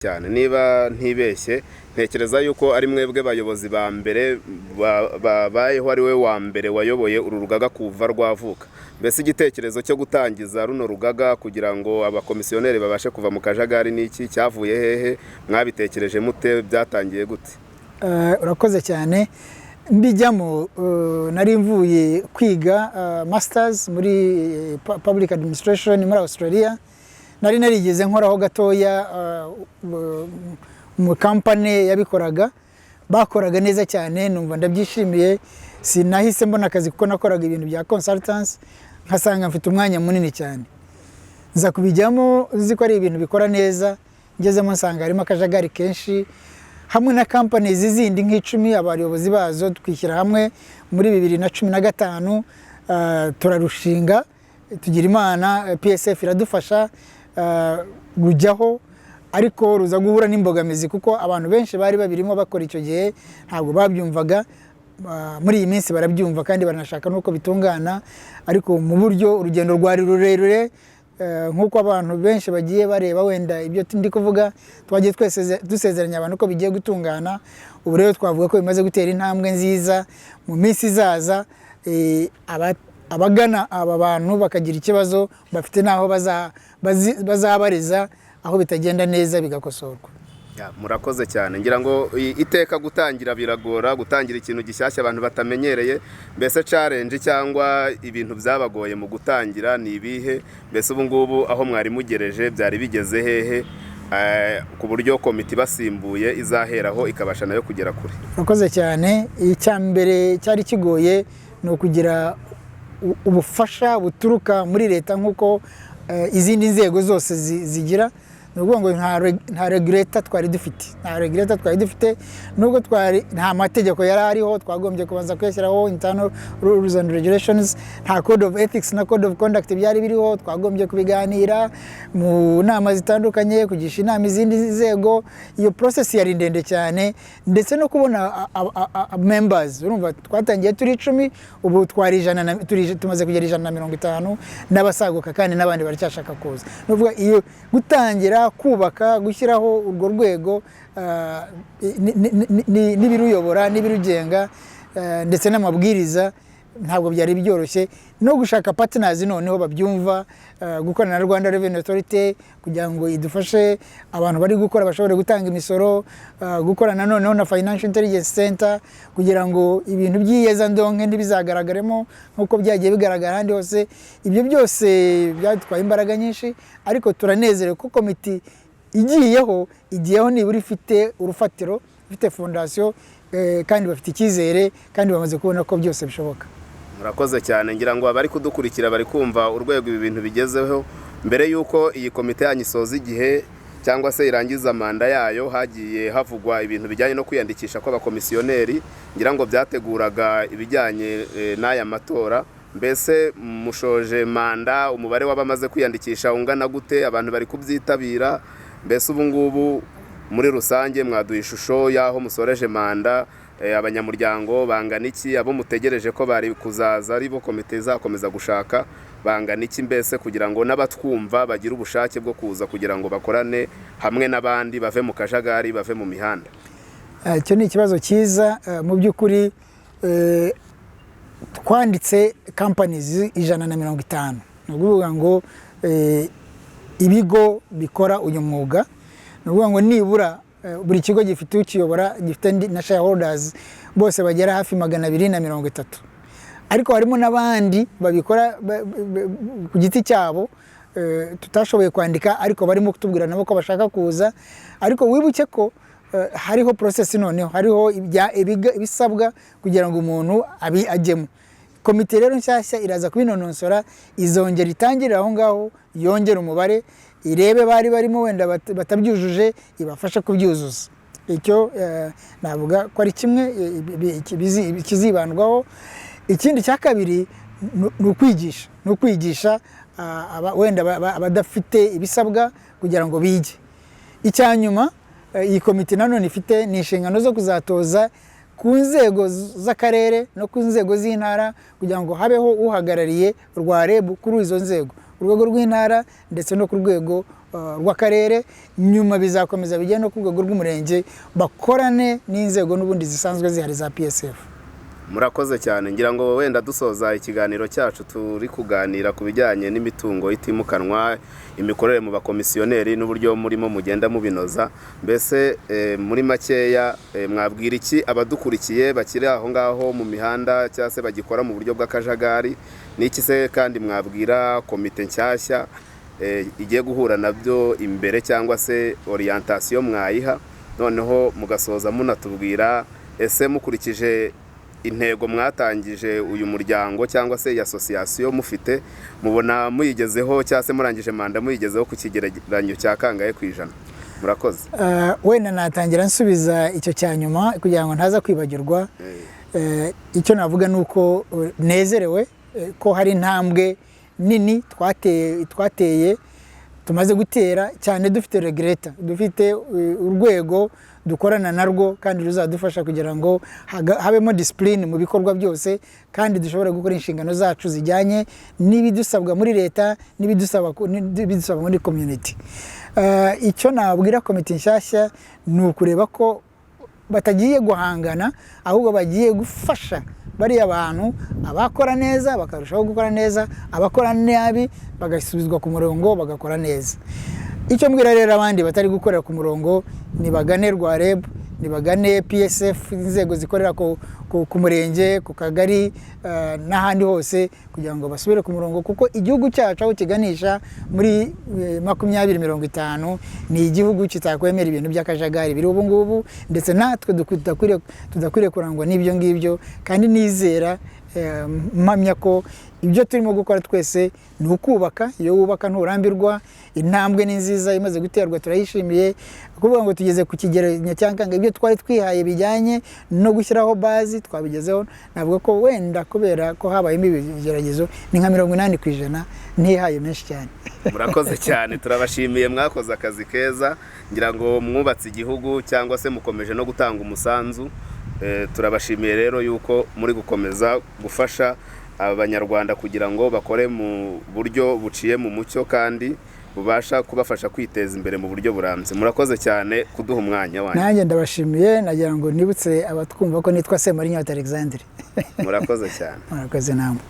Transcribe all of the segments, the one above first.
Cyane niba ntibeshye, ntekereza yuko ari mwebwe bayobozi ba mbere babayeho, ari we wa mbere wayoboye uru rugaga kuva rwavuka. Mbese igitekerezo cyo gutangiza runo rugaga kugira ngo abakomisiyoneri babashe kuva mu kajagari n'iki cyavuye hehe? Mwabitekereje mute? Byatangiye gute? Urakoze cyane. Mbijyamo nari mvuye kwiga masters muri public administration muri Australia. Nari narigeze nkoraho gatoya mu kampani yabikoraga, bakoraga neza cyane, numva ndabyishimiye. Sinahise mbona akazi kuko nakoraga ibintu bya consultants, nkasanga mfite umwanya munini cyane. Nza kubijyamo nzi ko ari ibintu bikora neza. Ngezemo nsanga harimo akajagari kenshi. Hamwe na companies zindi nk'icumi, abayobozi bazo twishyira hamwe muri 2015, turarushinga. Tugira Imana, PSF iradufasha, rujyaho, ariko ruza guhura n'imbogamizi kuko abantu benshi bari babirimo bakora icyo gihe ntabwo babyumvaga. Muri iyi minsi barabyumva kandi baranashaka n'uko bitungana, ariko mu buryo urugendo rwari rurerure, nk'uko abantu benshi bagiye bareba wenda ibyo ndi kuvuga, twagiye twese dusezeranya abantu ko bigiye gutungana. Ubu rero twavuga ko bimaze gutera intambwe nziza. Mu minsi izaza, abagana aba bantu bakagira ikibazo, bafite n'aho bazabariza aho bitagenda neza bigakosorwa. Ya, murakoze cyane. Ngira ngo iteka gutangira biragora, gutangira ikintu gishyashya abantu batamenyereye. Mbese challenge cyangwa ibintu byabagoye mu gutangira ni ibihe? Mbese ubu ngubu aho mwari mugereje byari bigeze hehe, ku buryo komite ibasimbuye izaheraho ikabasha nayo kugera kure? Urakoze cyane. Icya mbere cyari kigoye ni ukugira ubufasha buturuka muri leta nk'uko izindi nzego zose zigira. Ni ukuvuga ngo nta regulator twari dufite, nta regulator twari dufite, nubwo twari nta mategeko yari ariho, twagombye kubanza kuyashyiraho, internal rules and regulations. Nta code of ethics na code of conduct byari biriho, twagombye kubiganira mu nama zitandukanye, kugisha inama izindi nzego. Iyo process yari ndende cyane, ndetse no kubona members. Urumva twatangiye turi 10, ubu twari ijana na, turi, tumaze kugera 150 n'abasaguka, kandi n'abandi baracyashaka kuza. Ni ukuvuga iyo gutangira kubaka, gushyiraho urwo rwego, n'ibiruyobora n'ibirugenga, ndetse n'amabwiriza, ntabwo byari byoroshye. No gushaka partners noneho babyumva, gukorana na Rwanda Revenue Authority kugira ngo idufashe abantu bari gukora bashobore gutanga imisoro, gukorana noneho na Financial Intelligence Center kugira ngo ibintu by'iyezandonke ntibizagaragaremo nk'uko byagiye bigaragara ahandi hose. Ibyo byose byatwaye imbaraga nyinshi, ariko turanezerewe ko komite igiyeho nibura ifite urufatiro, ifite fondation, kandi bafite icyizere, kandi bamaze kubona ko byose bishoboka. Murakoze cyane. Ngira ngo abari kudukurikira bari kumva urwego ibi bintu bigezeho. Mbere y'uko iyi komite yanyu isoza igihe cyangwa se irangiza manda yayo, hagiye havugwa ibintu bijyanye no kwiyandikisha kw'abakomisiyoneri, ngira ngo byateguraga ibijyanye n'aya matora. Mbese mushoje manda, umubare w'abamaze kwiyandikisha ungana gute? Abantu bari kubyitabira? Mbese ubu ngubu muri rusange mwaduha ishusho y'aho musoreje manda, abanyamuryango bangana iki? Abo mutegereje ko bari kuzaza ari bo komite izakomeza gushaka bangana iki? Mbese kugira ngo n'abatwumva bagire ubushake bwo kuza kugira ngo bakorane hamwe n'abandi, bave mu kajagari, bave mu mihanda. Icyo ni ikibazo cyiza. Mu by'ukuri twanditse companies 150, ni ukuvuga ngo ibigo bikora uyu mwuga. Ni ukuvuga ngo nibura buri kigo gifite ukiyobora, gifite na shareholders, bose bagera hafi 230. Ariko harimo n'abandi babikora ku giti cyabo, tutashoboye kwandika, ariko barimo kutubwira nabo ko bashaka kuza. Ariko wibuke ko hariho process, noneho hariho ibisabwa kugira ngo umuntu ajyemo. Komite rero nshyashya iraza kubinonosora, izongera itangirire aho ngaho, yongere umubare, irebe bari barimo wenda batabyujuje, ibafashe kubyuzuza. Icyo navuga ko ari kimwe kizibandwaho. Ikindi cya kabiri ni ukwigisha wenda abadafite ibisabwa kugira ngo bige. Icya nyuma, iyi komite nanone ifite ni inshingano zo kuzatoza ku nzego z'akarere no ku nzego z'intara, kugira ngo habeho uhagarariye RwarEB kuri izo nzego, urwego rw'intara ndetse no ku rwego rw'akarere, nyuma bizakomeza bijya no ku rwego rw'umurenge, bakorane n'inzego n'ubundi zisanzwe zihari za PSF. Murakoze cyane. Ngira ngo wenda dusoza ikiganiro cyacu, turi kuganira ku bijyanye n'imitungo itimukanwa, imikorere mu bakomisiyoneri n'uburyo murimo mugenda mubinoza. Mbese muri makeya, mwabwira iki abadukurikiye bakiri aho ngaho mu mihanda cyangwa se bagikora mu buryo bw'akajagari? N'iki se kandi mwabwira komite nshyashya igiye guhura nabyo imbere, cyangwa se orientation mwayiha? Noneho mugasoza munatubwira, ese mukurikije intego mwatangije uyu muryango cyangwa se iyi association mufite, mubona muyigezeho, cyangwa se murangije manda muyigezeho ku kigereranyo cya kangahe ku ijana? Murakoze. Wenda natangira nsubiza icyo cya nyuma kugira ngo ntaza kwibagirwa. Icyo navuga ni uko nezerewe ko hari intambwe nini twateye, tumaze gutera cyane. Dufite regulator, dufite urwego dukorana narwo kandi ruzadufasha kugira ngo habemo discipline mu bikorwa byose, kandi dushobore gukora inshingano zacu zijyanye n'ibidusabwa muri leta n'ibidusabwa muri community. Icyo nabwira komite nshyashya ni ukureba ko batagiye guhangana, ahubwo bagiye gufasha bariya bantu, abakora neza bakarushaho gukora neza, abakora nabi bagasubizwa ku murongo bagakora neza. Icyo mbwira rero abandi batari gukorera ku murongo, nibagane RWAREB, nibagane PSF, inzego zikorera ku murenge, ku kagari n'ahandi hose, kugira ngo basubire ku murongo, kuko igihugu cyacu aho kiganisha muri 2050 ni igihugu kitakwemera ibintu by'akajagari biri ubu ngubu, ndetse natwe tudakwiriye kurangwa n'ibyo ngibyo. Kandi nizera, mpamya ko ibyo turimo gukora twese ni ukubaka. Iyo wubaka nturambirwa. Intambwe ni nziza imaze guterwa, turayishimiye. Kuvuga ngo tugeze ku kigereranyo cya kangahe, ibyo twari twihaye bijyanye no gushyiraho base twabigezeho. Navuga ko wenda kubera ko habayemo ibigeragezo ni nka 80%, ntihaye menshi cyane. Murakoze cyane, turabashimiye, mwakoze akazi keza. Ngira ngo mwubatse igihugu cyangwa se mukomeje no gutanga umusanzu. Turabashimiye rero yuko muri gukomeza gufasha Abanyarwanda kugira ngo bakore mu buryo buciye mu mucyo kandi bubasha kubafasha kwiteza imbere mu buryo burambye. Murakoze cyane kuduha umwanya wanyu. Nanjye ndabashimiye. Nagira ngo nibutse abatwumva ko nitwa Semarinyota Alexandre. Murakoze cyane. Murakoze namwe.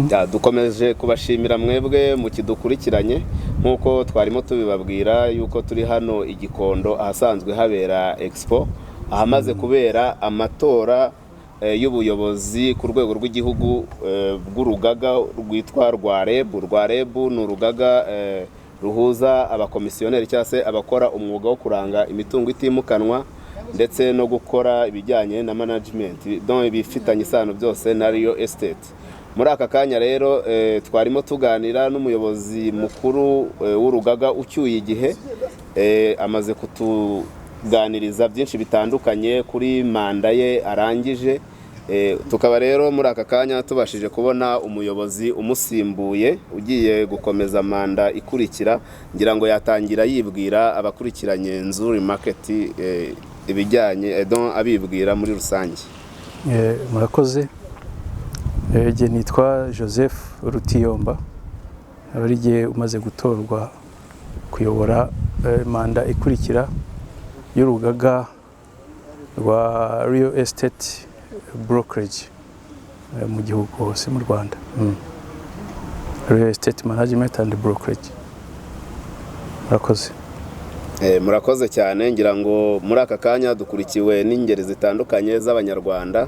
Ya, dukomeje kubashimira mwebwe mukidukurikiranye. Nk'uko twarimo tubibabwira yuko turi hano i Gikondo ahasanzwe habera expo, ahamaze kubera amatora y'ubuyobozi ku rwego rw'igihugu bw'urugaga rwitwa RWAREB. RWAREB ni urugaga ruhuza abakomisiyoneri cyangwa se abakora umwuga wo kuranga imitungo itimukanwa ndetse no gukora ibijyanye na management, donc ibifitanye isano byose na real estate. Muri aka kanya rero twarimo tuganira n'umuyobozi mukuru w'urugaga ucyuye igihe. Amaze kutuganiriza byinshi bitandukanye kuri manda ye arangije. Tukaba rero muri aka kanya tubashije kubona umuyobozi umusimbuye ugiye gukomeza manda ikurikira. Ngira ngo yatangira yibwira abakurikiranye Nzuri Market ibijyanye donc abibwira muri rusange. Murakoze. Jye nitwa Joseph Rutiyomba, aba ari jye umaze gutorwa kuyobora manda ikurikira y'urugaga rwa real estate brokerage mu gihugu hose mu Rwanda. Real estate management and brokerage. Murakoze. Murakoze cyane. Ngira ngo muri aka kanya dukurikiwe n'ingeri zitandukanye z'Abanyarwanda.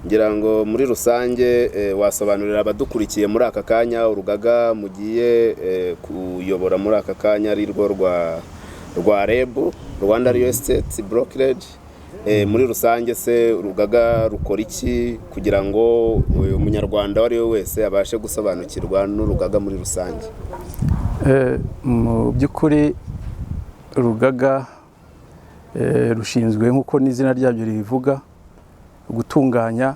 Ngira ngo muri rusange wasobanurira abadukurikiye muri aka kanya urugaga mugiye kuyobora muri aka kanya, ari rwo rwa RWAREB, Rwanda Real Estate Brokerage. Muri rusange se urugaga rukora iki, kugira ngo Umunyarwanda uwo ari we wese abashe gusobanukirwa n'urugaga muri rusange? Mu by'ukuri urugaga rushinzwe, nk'uko n'izina ryabyo ribivuga, gutunganya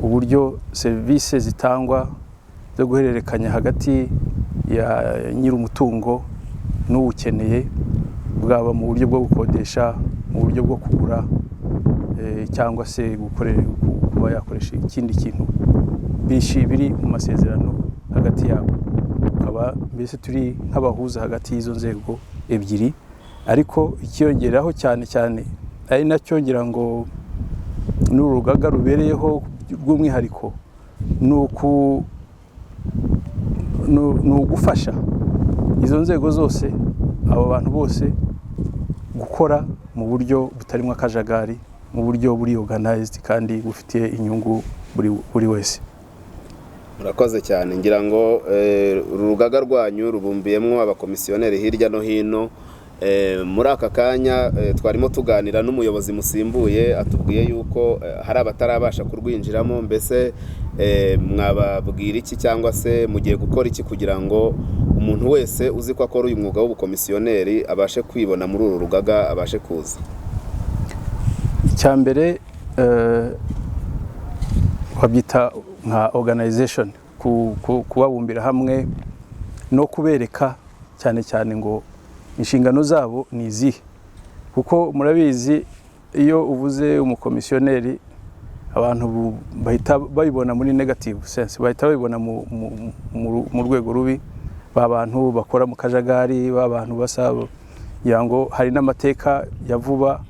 uburyo serivisi zitangwa zo guhererekanya hagati ya nyir'umutungo n'uwukeneye, bwaba mu buryo bwo gukodesha, mu buryo bwo kugura, cyangwa se kuba yakoresha ikindi kintu biri mu masezerano hagati yabo. Ukaba Tukaba mbese turi nk'abahuza hagati y'izo nzego ebyiri. Ariko ikiyongeraho cyane cyane, ari nacyo ngira ngo n'uru rugaga rubereyeho rw'umwihariko, ni ugufasha izo nzego zose, abo bantu bose, gukora mu buryo butarimo akajagari, mu buryo buri organized kandi bufitiye inyungu buri wese. Murakoze cyane. Ngira ngo uru rugaga rwanyu rubumbiyemo abakomisiyoneri hirya no hino. Muri aka kanya twarimo tuganira n'umuyobozi musimbuye, atubwiye yuko hari abatarabasha kurwinjiramo. Mbese mwababwira iki, cyangwa se mugiye gukora iki kugira ngo umuntu wese uzi ko akora uyu mwuga w'ubukomisiyoneri abashe kwibona muri uru rugaga, abashe kuza? Icya mbere, babyita nka organization, kubabumbira hamwe no kubereka cyane cyane ngo inshingano zabo ni izihe, kuko murabizi, iyo uvuze umukomisiyoneri abantu bahita babibona muri negative sense, bahita babibona mu rwego rubi, ba bantu bakora mu kajagari, ba bantu basa, ngira ngo hari n'amateka ya vuba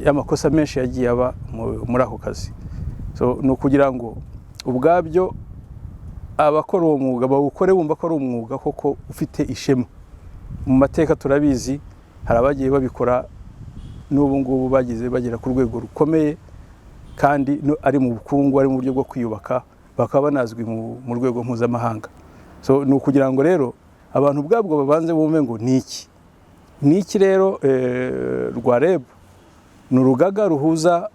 y'amakosa menshi yagiye aba muri ako kazi. So, ni ukugira ngo ubwabyo abakora uwo mwuga bawukore bumva ko ari umwuga koko ufite ishema. Mu mateka turabizi, hari abagiye babikora n'ubu ngubu bagize bagera ku rwego rukomeye, kandi ari mu bukungu, ari mu buryo bwo kwiyubaka, bakaba banazwi mu rwego mpuzamahanga. So, ni ukugira ngo rero abantu ubwabwo babanze bumve ngo ni iki. Ni iki rero? RWAREB ni urugaga ruhuza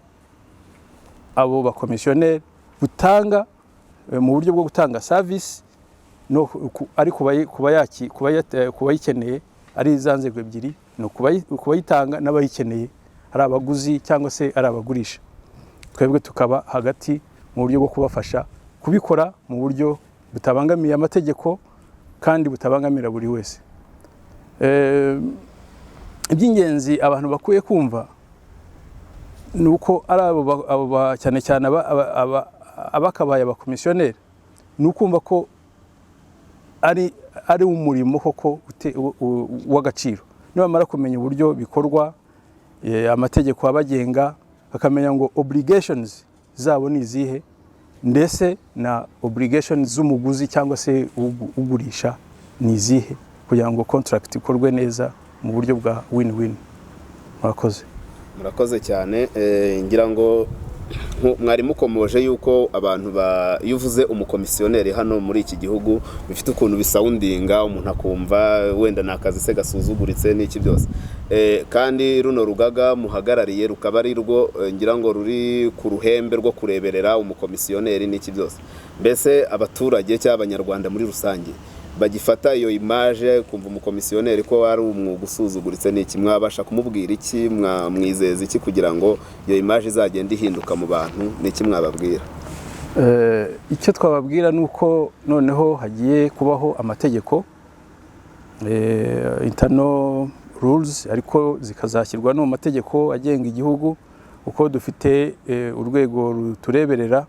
abo bakomisiyoneri, butanga mu buryo bwo gutanga service no ari ku bayikeneye, ari za nzego ebyiri, ni ukubayitanga n'abayikeneye, ari abaguzi cyangwa se ari abagurisha. Twebwe tukaba hagati mu buryo bwo kubafasha kubikora mu buryo butabangamiye amategeko kandi butabangamira buri wese. Iby'ingenzi abantu bakwiye kumva ni uko ari abo cyane cyane abakabaye abakomisiyoneri, ni ukumva ko ari umurimo koko w'agaciro. Nibamara kumenya uburyo bikorwa, amategeko abagenga, bakamenya ngo obligations zabo ni izihe, ndetse na obligations z'umuguzi cyangwa se ugurisha ni izihe, kugira ngo contract ikorwe neza mu buryo bwa win-win. Murakoze. Murakoze cyane. Ngira ngo mwari mukomoje yuko abantu ba iyo uvuze umukomisiyoneri hano muri iki gihugu bifite ukuntu bisoundinga, umuntu akumva wenda ni akazi se gasuzuguritse n'iki byose. Kandi runo rugaga muhagarariye rukaba ari rwo ngira ngo ruri ku ruhembe rwo kureberera umukomisiyoneri n'iki byose. Mbese abaturage cyangwa Abanyarwanda muri rusange bagifata iyo image, kumva umukomisiyoneri ko ari umwuga usuzuguritse n'iki, mwabasha kumubwira iki, mwamwizeza iki kugira ngo iyo image izagende ihinduka mu bantu? N'iki mwababwira? Icyo twababwira ni uko noneho hagiye kubaho amategeko, internal rules, ariko zikazashyirwa no mu mategeko agenga igihugu, kuko dufite urwego rutureberera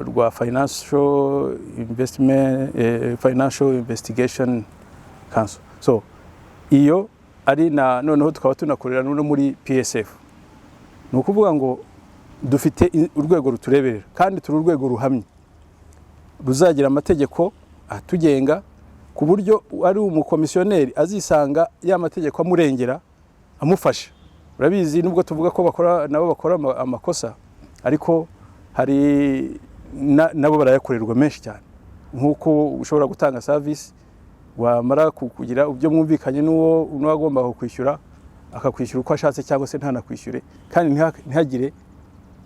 rwa financial investment, Financial Investigation Council. So iyo ari na noneho tukaba tunakorera no muri PSF. Ni ukuvuga ngo dufite urwego rutureberera kandi turi urwego ruhamye ruzagira amategeko atugenga, ku buryo ari umukomisiyoneri azisanga ya mategeko amurengera, amufasha. Urabizi, nubwo tuvuga ko bakora, nabo bakora amakosa, ariko hari nabo barayakorerwa menshi cyane, nk'uko ushobora gutanga service, wamara kugira ibyo mwumvikanye n'uwo n'uwagomba kukwishyura, akakwishyura uko ashatse cyangwa se ntanakwishyure, kandi ntihagire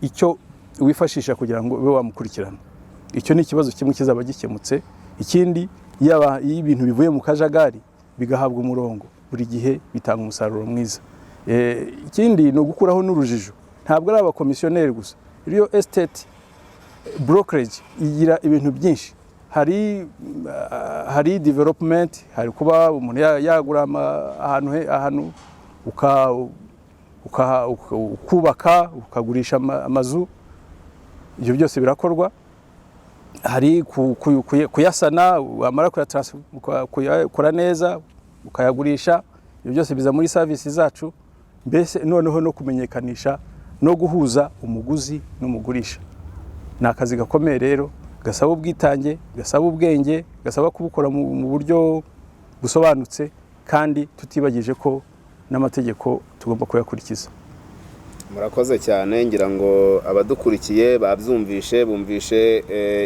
icyo wifashisha kugira ngo ube wamukurikirana. Icyo ni ikibazo kimwe kizaba gikemutse. Ikindi, yaba iyo ibintu bivuye mu kajagari bigahabwa umurongo, buri gihe bitanga umusaruro mwiza. Ikindi ni ugukuraho n'urujijo. Ntabwo ari abakomisiyoneri gusa, real estate brokerage igira ibintu byinshi. Hari development, hari kuba umuntu yagura ahantu ukubaka, ukagurisha amazu, ibyo byose birakorwa. Hari kuyasana, wamara kuyakora neza ukayagurisha. Ibyo byose biza muri service zacu. Mbese noneho no kumenyekanisha no guhuza umuguzi n'umugurisha ni akazi gakomeye rero, gasaba ubwitange, gasaba ubwenge, gasaba kubukora mu buryo busobanutse, kandi tutibagije ko n'amategeko tugomba kuyakurikiza. Murakoze cyane. Ngira ngo abadukurikiye babyumvishe, bumvishe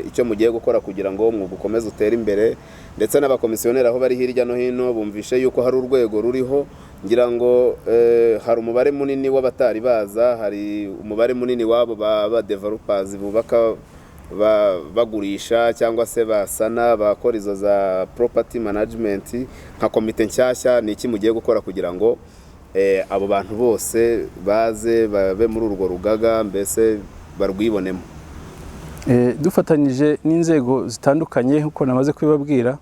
icyo mugiye gukora kugira ngo umwuga ukomeze utere imbere, ndetse n'abakomisiyoneri aho bari hirya no hino bumvishe yuko hari urwego ruriho. Ngira ngo hari umubare munini w'abatari baza, hari umubare munini w'abo ba developers bubaka, bagurisha cyangwa se basana, bakora izo za property management. Nka komite nshyashya, ni iki mugiye gukora kugira ngo abo bantu bose baze babe muri urwo rugaga, mbese barwibonemo? Dufatanyije n'inzego zitandukanye, nk'uko namaze kubibabwira,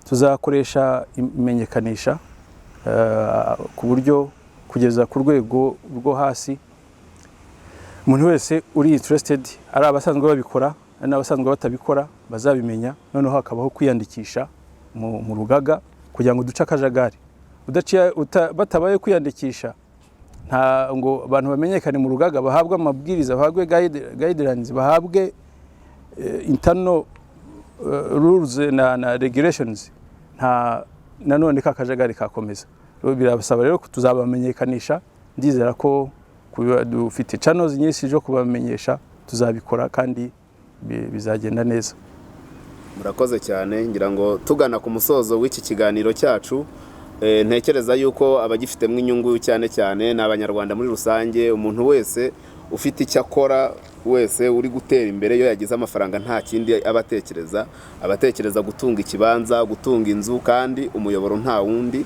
tuzakoresha imenyekanisha ku buryo kugeza ku rwego rwo hasi, umuntu wese uri interested, ari abasanzwe babikora, ari n'abasanzwe batabikora, bazabimenya. Noneho hakabaho kwiyandikisha mu rugaga kugira ngo duce akajagari. Udaciye batabaye kwiyandikisha, nta ngo abantu bamenyekane mu rugaga, bahabwe amabwiriza, bahabwe guidelines, bahabwe internal rules na regulations, nta nanone ka kajagari kakomeza. Rero birabasaba rero ko tuzabamenyekanisha. Ndizera ko dufite channels nyinshi zo kubamenyesha, tuzabikora kandi bizagenda neza. Murakoze cyane. Ngira ngo tugana ku musozo w'iki kiganiro cyacu, ntekereza yuko abagifitemo inyungu cyane cyane ni Abanyarwanda muri rusange. Umuntu wese ufite icyo akora, wese uri gutera imbere, iyo yagize amafaranga nta kindi aba atekereza, aba atekereza gutunga ikibanza, gutunga inzu, kandi umuyoboro nta wundi,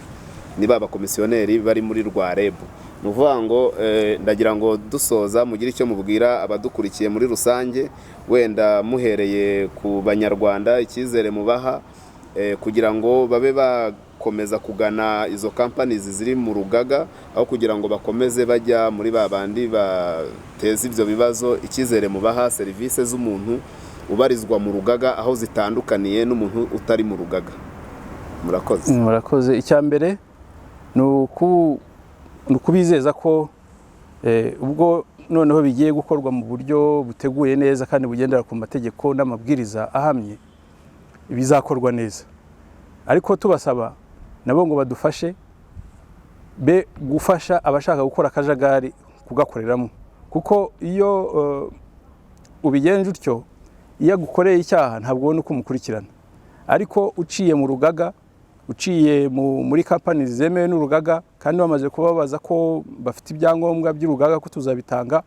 ni ba bakomisiyoneri bari muri RWAREB. Ni ukuvuga ngo ndagira ngo dusoza mugire icyo mubwira abadukurikiye muri rusange, wenda muhereye ku Banyarwanda, icyizere mubaha kugira ngo babe bakomeza kugana izo companies ziri mu rugaga aho kugira ngo bakomeze bajya muri ba bandi bateza ibyo bibazo. Icyizere mubaha, serivisi z'umuntu ubarizwa mu rugaga aho zitandukaniye n'umuntu utari mu rugaga. Murakoze. Murakoze. Icya mbere ni ukubizeza ko ubwo noneho bigiye gukorwa mu buryo buteguye neza kandi bugendera ku mategeko n'amabwiriza ahamye, bizakorwa neza. Ariko tubasaba nabo ngo badufashe be gufasha abashaka gukora akajagari kugakoreramo, kuko iyo ubigenje utyo, iyo agukoreye icyaha ntabwo ubona uko umukurikirana. Ariko uciye mu rugaga, uciye muri kampani zemewe n'urugaga, kandi bamaze kubabaza ko bafite ibyangombwa by'urugaga, ko tuzabitanga,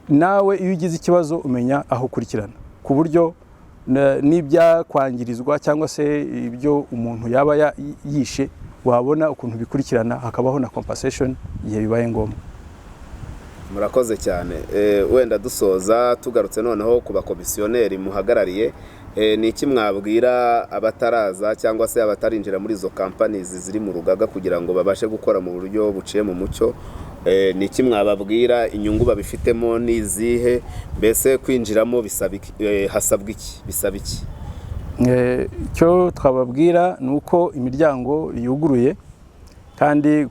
nawe iyo ugize ikibazo umenya aho ukurikirana, ku buryo n'ibyakwangirizwa cyangwa se ibyo umuntu yaba yishe wabona ukuntu bikurikirana, hakabaho na compensation igihe bibaye ngombwa. Murakoze cyane. Wenda dusoza, tugarutse noneho ku bakomisiyoneri muhagarariye, ni iki mwabwira abataraza cyangwa se abatarinjira muri izo kampani ziri mu rugaga kugira ngo babashe gukora mu buryo buciye mu mucyo? Ni iki mwababwira? Inyungu babifitemo ni izihe? Mbese kwinjiramo bisaba iki? Hasabwa iki, bisaba iki? Icyo twababwira ni uko imiryango yuguruye, kandi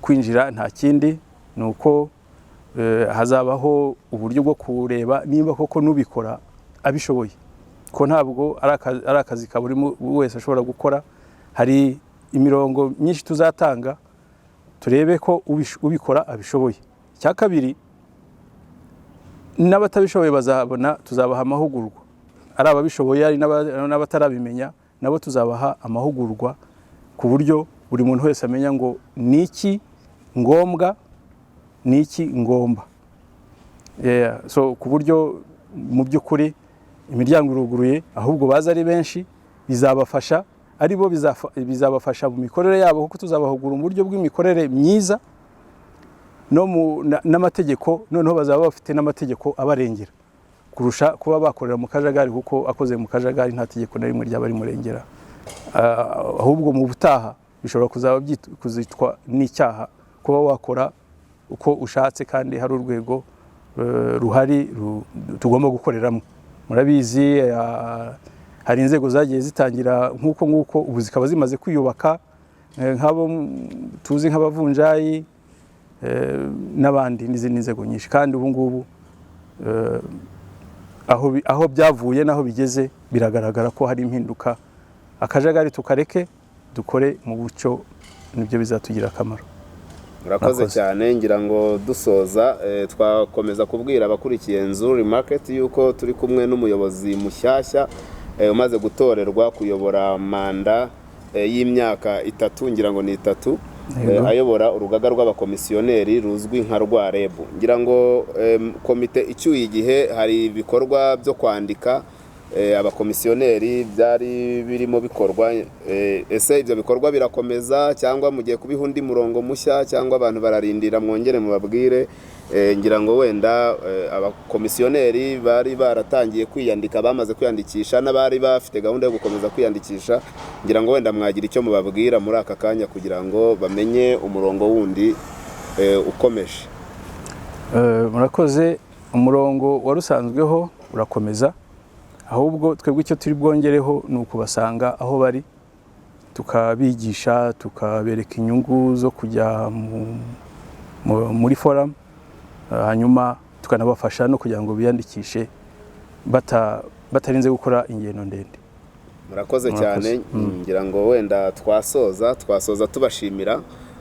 kwinjira nta kindi, ni uko hazabaho uburyo bwo kureba niba koko n'ubikora abishoboye, ko ntabwo ari akazi ka buri wese ashobora gukora. Hari imirongo myinshi tuzatanga, turebe ko ubikora abishoboye. Icya kabiri, n'abatabishoboye bazabona, tuzabaha amahugurwa. Ari ababishoboye, ari n'abatarabimenya, nabo tuzabaha amahugurwa, ku buryo buri muntu wese amenya ngo ni iki ngombwa, ni iki ngomba. Yeah, so ku buryo mu by'ukuri imiryango iruguruye, ahubwo baza ari benshi, bizabafasha, ari bo bizabafasha mu mikorere yabo, kuko tuzabahugura mu buryo bw'imikorere myiza no mu n'amategeko. Noneho bazaba bafite n'amategeko abarengera kurusha kuba bakorera mu kajagari, kuko akoze mu kajagari nta tegeko na rimwe ryaba rimurengera. Ahubwo mu butaha bishobora kuzaba kuzitwa n'icyaha kuba wakora uko ushatse kandi hari urwego ruhari tugomba gukoreramo. Murabizi, hari inzego zagiye zitangira nk'uko nguko, ubu zikaba zimaze kwiyubaka, nk'abo tuzi nk'abavunjayi n'abandi n'izindi nzego nyinshi. Kandi ubu ngubu aho byavuye n'aho bigeze biragaragara ko hari impinduka. Akajagari tukareke, dukore mu bucyo, nibyo bizatugirira akamaro. Murakoze Murakoze. cyane. Ngira ngo dusoza, twakomeza kubwira abakurikiye Nzuri Market yuko turi kumwe n'umuyobozi mushyashya umaze gutorerwa kuyobora manda y'imyaka 3, ngira ngo ni 3, ayobora urugaga rw'abakomisiyoneri ruzwi nka RWAREB. Ngira ngo komite icyuye igihe, hari ibikorwa byo kwandika abakomisiyoneri byari birimo bikorwa. Ese ibyo bikorwa birakomeza, cyangwa mugiye kubiha undi murongo mushya, cyangwa abantu bararindira mwongere mubabwire? Ngira ngo wenda abakomisiyoneri bari baratangiye kwiyandika, bamaze kwiyandikisha, n'abari bafite gahunda yo gukomeza kwiyandikisha, ngira ngo wenda mwagira icyo mubabwira muri aka kanya kugira ngo bamenye umurongo wundi ukomeje. Murakoze. Umurongo wari usanzweho urakomeza, ahubwo twebwe icyo turi bwongereho ni ukubasanga aho bari, tukabigisha, tukabereka inyungu zo kujya muri forum, hanyuma tukanabafasha no kugira ngo biyandikishe batarinze gukora ingendo ndende. Murakoze Murakoze. cyane. Ngira ngo wenda twasoza tubashimira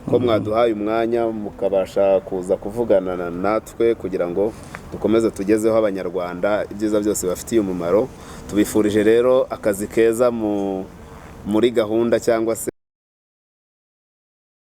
ko mwaduhaye umwanya mukabasha kuza kuvugana natwe kugira ngo dukomeze tugezeho Abanyarwanda ibyiza byose bafitiye umumaro. Tubifurije rero akazi keza muri gahunda cyangwa se